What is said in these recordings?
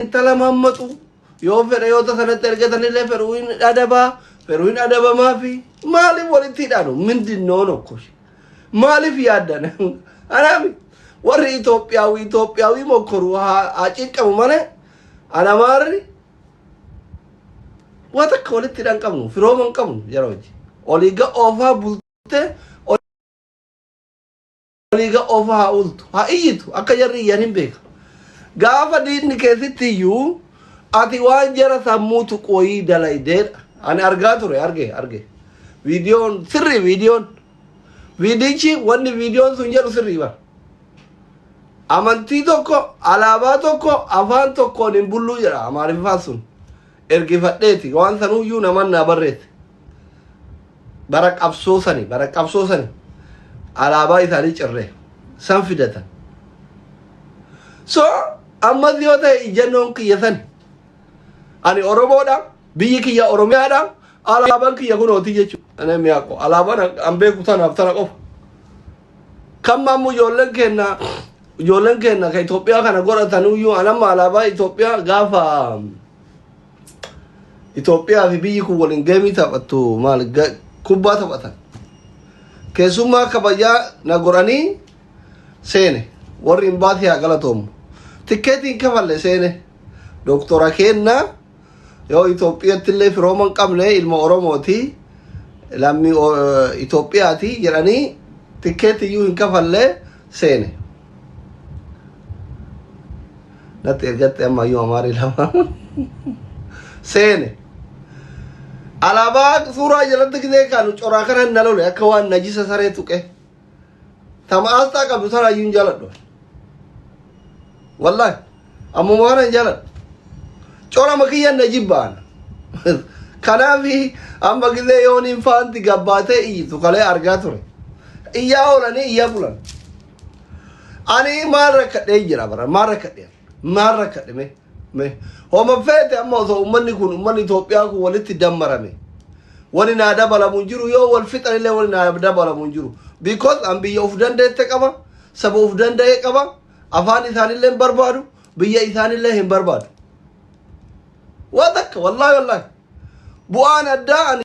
Talamammatu yoo fedhe yoo tasanatti ergatanillee fedhuu hin adabaa, fedhuu hin adabamaa fi maaliif walitti hidhaanu mindinnoon okkosh maaliif yaaddan? Anaami warri Itoophiyaawii Itoophiyaawii mokkoru haa cinqamu malee anamaarri waa takka walitti hidhan qabnu, firooma hin qabnu. Jara hojii olii ga oofaa bultee olii ga oofaa haa ooltu, haa iyyitu, akka jarri iyyan hin beeka. Gaafa diinni keessatti iyyuu ati waan jara sammuu tuqu wayii dalaydeedha. Ani argaa ture, arge viidiyoon sirrii, viidiyoon viidichi wanni viidiyoon sun jedhu sirrii bara. Amantii tokko, alaabaa tokko, afaan tokkoon hin bulluu jedha Amaariffaan sun. Ergifadheeti waan sanuyyuu naman naa barreesse. Bara qabsoo sani, bara qabsoo sani alaabaa isaanii cirree san fidatan. So ammas yoo ta'e ijjannoon kiyya sani. Ani Oromoodha, biyyi kiyya Oromiyaadha, alaabaan kiyya kunooti jechuudha. Ani miyaaqo alaabaan an beeku tanaaf tana qofa. Kan maammu ijoolleen kenna ka Itoophiyaa kana godhatanuyyuu anamma alaabaa Itoophiyaa gaafa Itoophiyaa fi biyyi kun waliin geemii taphattu, maal, kubbaa taphatan. Keessummaa kabajaa na godhanii seene, warri hin baasii haa galatoomu. Tikkeetiin kafalle seene. Doktora kenna yoo Itoophiyaatti illee firooma hin qabne, ilma Oromooti, lammii Itoophiyaati jedhanii tikkeetii iyyuu hin kafallee seene. Natti ergatte ammayyuu amaarii lama seene. Alaabaa suuraa jalatti gisee kaanu coraa kana na lole akka waan najisa saree tuqe. Tama asxaa qabdu tana iyyuu hin jaaladhu. Wallahi ammuma kana hin jaaladhu. Corama kiyyan na jibbaan. Kanaaf amma gisee yooniin faanti gabbaatee iyyitu kalee argaa ture. Iyyaa oolanii iyyaa bulan. Ani maal rakkadhee jira bara, maal rakkadhee, maal rakkadhe? Mee homa feete amma osoo uummanni kun, uummanni Itoophiyaa kun walitti dammarame, wani naa dabalamu hin jiru. Yoo wal fixan illee wani naa dabalamu hin jiru, because an biyya of dandeette qaba, saba of danda'e qaba. Afaan isaanillee hin barbaadu, biyya isaanillee hin barbaadu. Waa takka, wallaahi wallaahi, bu'aan addaa ani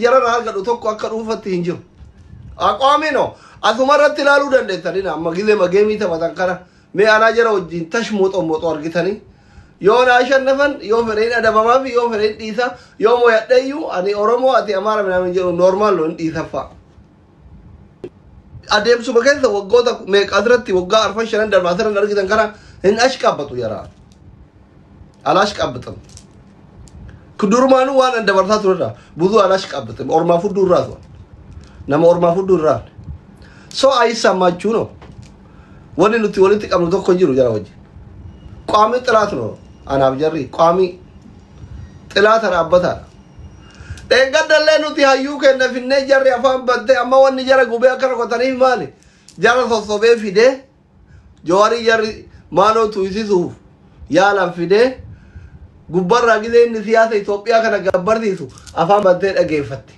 jararraa argadhu tokko akka dhuunfatti hin jiru. Aqwaamiin asuma irratti ilaaluu dandeessanii amma gizee mageemii taphatan kana mee anaa jara wajjin tash moxo moxo argitanii yoo naa shannafan, yoo fedhe hin adabamaa fi yoo fedhe hin dhiisa. Yoo moyadheeyyuu ani Oromoo ati Amaara minaamin jedhu normal hin dhiisaffaa. Adeemsuma keessa waggoota meeqa asirratti, waggaa arfan shanan darba asirratti argitan kana hin ashqaabbatu jara. Alaashqaabbatan. Durumaanuu waan an dabarsaa turerra ብዙ አላሽቃብጥም። Ormaa fudduu irraa ture. Nama ormaa fudduu irraa. So አይሰማችሁ ነው። Wanni nuti walitti qabnu tokko hin jiru jara wajjin. ቋሚ ጥላት ነው anaaf jarri, ቋሚ xilaata dhaabbataadha. Dheengaddallee nuti hayyuu kenna finnee jarri afaan battee amma wanni jara gubee akkana qotaniif maali? Jara sossobee fidee Jawaarii jarri maaloo tuysisuuf yaalan fidee gubbarraa gizee inni siyaasa Itoophiyaa kana gabbarsiisu afaan bantee dhageeffatti.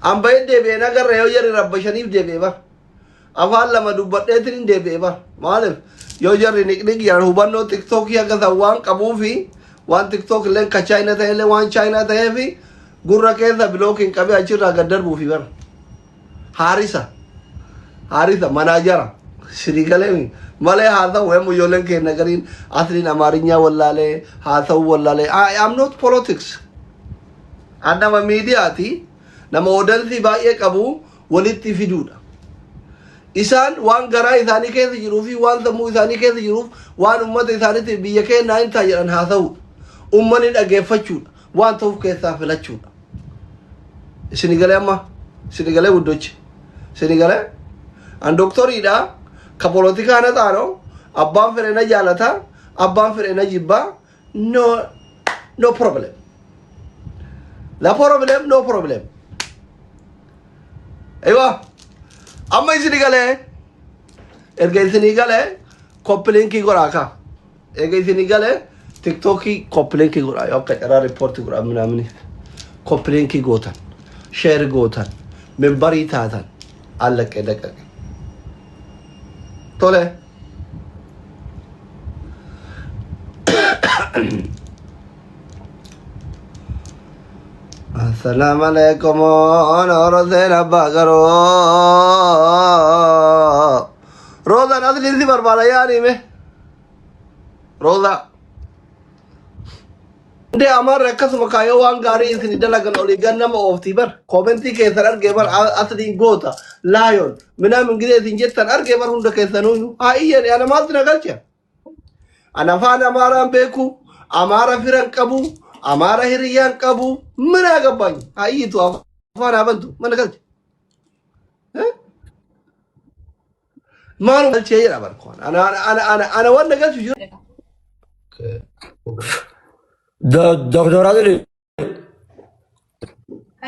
An bahee deebi'ee nagarra yoo jarri rabbashaniif deebi'e bara. Afaan lama dubbadheetiin hin deebi'e bara. Maaliif yoo jarri niqniq jedhan hubannoo TikTokii akka san waan qabuufi waan TikTok illee ka Chaayinaa ta'e illee waan Chaayinaa ta'eefi gurra keessa bilookiin qabee achirraa gad darbuufi bara. Haarisa. Haarisa manaajara. Sirigalee malee haasa'u heemu ijoolleen keenya gariin asliin Amaarinyaa wallaalee haasa'u wallaalee. I am not politics. An nama miidiyaati. Nama audience baay'ee qabu walitti fiduudha. Isaan waan garaa isaanii keessa jiruu fi waan sammuu isaanii keessa jiruuf waan uummata isaaniitiif biyya keenyaa hin ta'a jedhan haasa'uudha. Uummanni dhageeffachuudha. Waan ta'uuf keessaa filachuudha. Isini galee amma? Isini galee guddochi? Isini galee? An doktoriidha. Ka polotikaa na xaano abbaan fedhe na jaalata, abbaan fedhe na jibbaa. No, no problem. La problem, no problem. Aywa. Amma isini galee? Erga isinii galee copy linkii godhaa kaa. Erga isinii galee TikTokii copy linkii godhaa, yoo akka carraa riippoortii godhaa minaamini. Copy linkii gootan, share gootan, membarii taatan, allaqee daqaqe. Tole. Assalaamu alaikum Rooseen abbaa garoo. Roozaan asliin si barbaada yaani me. Roozaa. Hundee amaarri akkasuma kaayyoo waan gaarii isin dalagan olii gan nama ooftii bar koomentii keessan argee bar asliin goota laayoon minaa mingidee isin jettan argee bar hunda keessanuu haa iyyan ana maaltu na galcha. Ana afaan Amaaraan beeku, Amaara firan qabu, Amaara hiriyyaan qabu, mana gabbaany. Haa iyyitu afaan haa bantu, mana galche. Maaluma galchee jedha barkoon. Ana ana ana ana ana waan na galchu jiru. Doktor Adili.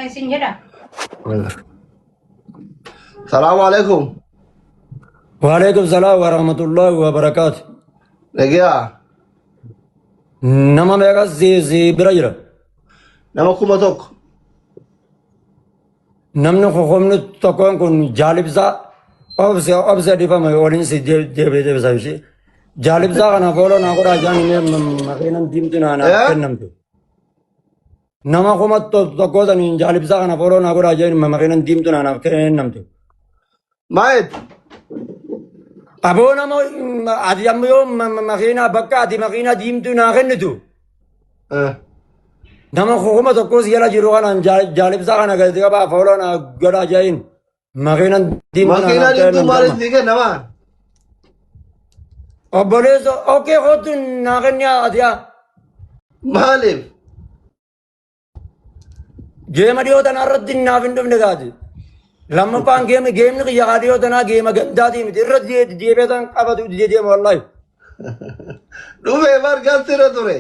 Isin jedha. Salaamu alaikum. Waalaikum salaam wa rahmatullahi wa barakaatu. Nagaa Nama meeqa si bira jira? Nama 1000. Namni kokomni tokkoon kun jaalibsaa obse obse dhifama waliin si deebisa ishee. Jaalibsaa kana fooloo naa godhaa jaan makiinan diimtuu naa Eh? kennamtu. Nama 1000 saniin jaalibsaa kana fooloo naa godhaa jaan makiinan diimtuu naaf kennamtu. Maayet. Aboo nama ati amma yoo makiinaa bakka ati makiinaa diimtuu naa kennitu nama 1000 si jala jiru kanaan jaalibsaa kana gadi qabaa fooloo naa godhaa jaan makiinan diimtuu Makiinaa naaf diimtuu kennamtu maaliif amma. sii kennamaa? Obboleessa okee kootu naa kenni ati haa. Maaliif? Geema dhiyoo tanaa irratti naaf hin dhufne gaati. Lammaffaan geema geemni kiyya kaa dhiyoo tanaa geema gandaatii miti irra deebi'ee tan qabatu deema wallaahi. Dhufee bar galtira ture.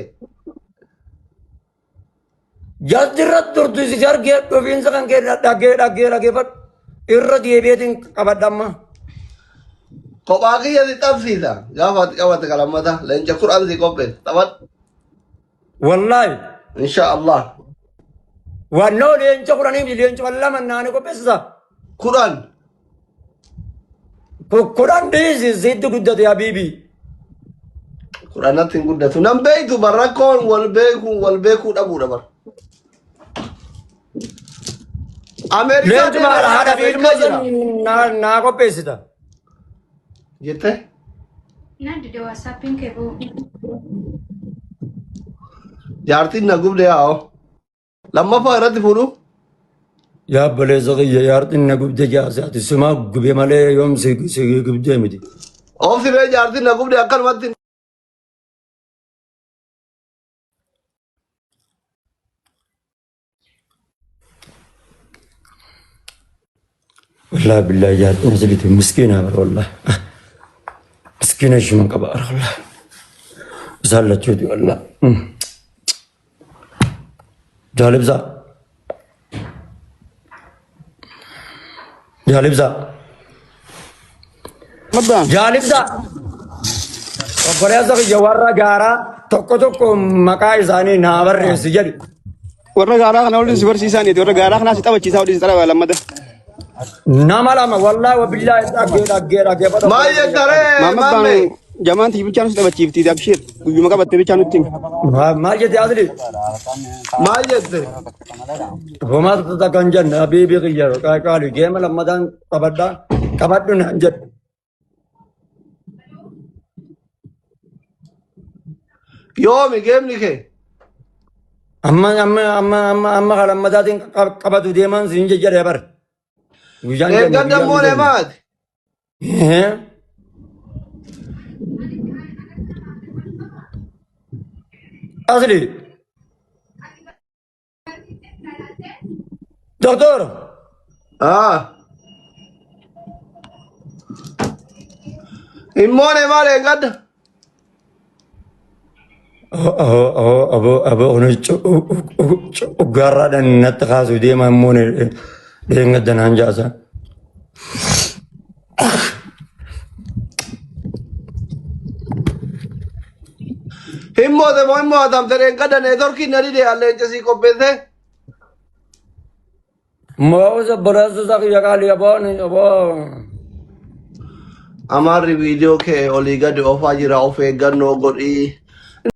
Jalti irra turtu si argee dhufiinsa kan kee dhaggee dhaggee dhaggeeffadhu irra deebi'eetiin qabadha amma. Kophaa kiyya si xabsiisa. Gaafa ati qabate kalammata leenca 10 si qopheessa. Taphadhu. Wallaahi. Insha Allah. Wannoo leenca kudhanii miti leencuma lama naani qopheessisa. 10. 10 dhiisi sitti guddate habiibii. Kudhanatti hin guddatu. Nan beektu bar rakkoon wal beekuu wal beekuu dhabuudha bar. Ameerikaa Leencuma deemee haadha fi ilmoo Ameerikaa jira. san naa qopheessita. Jette? Na dide WhatsAppiin kee boo. Jaartiin na gubde yaa'o. Lammaffaa irratti fuudhu. Yaa obboleessa kiyya jaartiin na gubde jaarsi ati sumaa gube malee yoom si si gubdee miti. Oofsi bee jaartiin na gubde akkanumatti. Wallaahi billaahi jaartiin asilitti miskiina bara wallaahi. Miskiina ishuma qaba bara wallaahi. Isaan lachuuti wallaahi. Jaalibsaa. Jaalibsaa. Mabbaan. Jaalibsaa. Obboleessa kiyya warra gaaraa tokko tokko maqaa isaanii naa barreessi jedhi. Warra gaaraa kana waliin si barsiisaaniiti. Warra gaaraa kanaa si taphachiisaa waliin si xaraba lammata. Nama lama wallaahi wabillaahi dhaggee dhaggee dhaggee badha. Maal jettaree Maamma maammee? abbaan jamaan tiyyi bichaan si taphachiifti. Abshiir guyyuma qabattee bichaan nutti himi. Maal jette asli? Maal jette? Homaa takka hin jenne habiibii kiyya qaali geema lammataan qabadhaa qabadhu naan jedhe. Yoomi geemni kee? Amma amma amma amma amma kan lammataatiin qabatu deemaan siin jedhee bara. Guyyaan jenne Eeggadda guyyaan immoo jenne. namaati. Eh? Asli. Doktor. Ah. Immoo maal eeggadda? Aboo aboo kun uggaarraadhaan natti kaasuu deema immoo dheengadda naan jaasa. Himmoo moo immoo atamte dheengadda neetworkiin na dide alleenca sii qopheesse. Moosa obboleessa isaa kiyya qaalii aboon aboo. Amaarri viidiyoo kee olii gadi oofaa jira of eeggannoo godhii.